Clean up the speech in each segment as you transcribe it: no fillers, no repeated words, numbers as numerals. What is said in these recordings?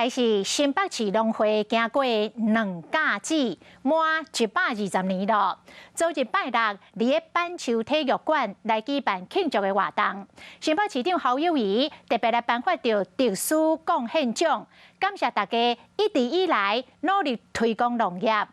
來是新北市農會經過兩甲子滿120年咯。昨日拜六，佇咧板球體育館來舉辦慶祝的活動。新北市長侯友宜特別來頒發著特殊貢獻獎，感謝大家一直以來努力推廣農業。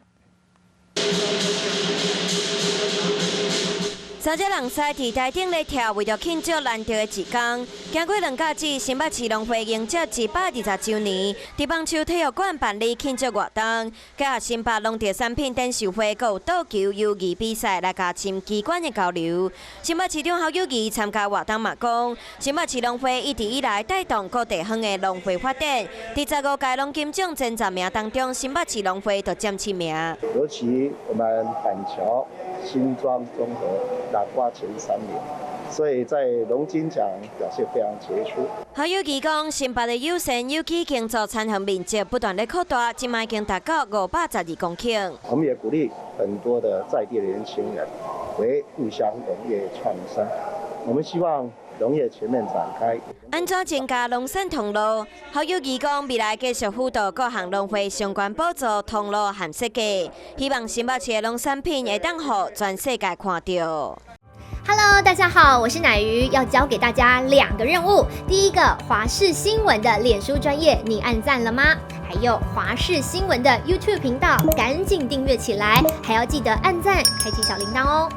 三隻人獅佇台頂咧跳，為著慶祝難得的一天。經過兩甲子，新北市農會迎接120週年，佇板球體育館辦理慶祝活動，結合新北農特產品展售會，閣有桌球友誼比賽來加深機關的交流。新北市長侯友宜參加活動嘛講，新北市農會一直以來帶動各地方的農會發展。佇15屆農金獎前10名當中，新北市農會就佔7名。尤其我們板橋、新莊、中和拿掛前3名，所以在農金獎表現非常傑出。侯友宜講，新北的友善有機耕作田園面積不斷咧擴大，這擺已經達到512公頃。我們也鼓勵很多的在地的年輕人回故鄉農業創生。我們希望農業全面展開。按怎增加農產通路？侯友宜講，未來繼續輔導各項農會相關補助通路和設計，希望新北市的農產品會當予全世界看著。 Hello，大家好，我是乃瑜，要交給大家兩個任務。第一個，華視新聞的臉書專頁，你按讚了嗎？還有華視新聞的 YouTube 頻道，趕緊訂閱起來，還要記得按讚，開啟小鈴鐺哦。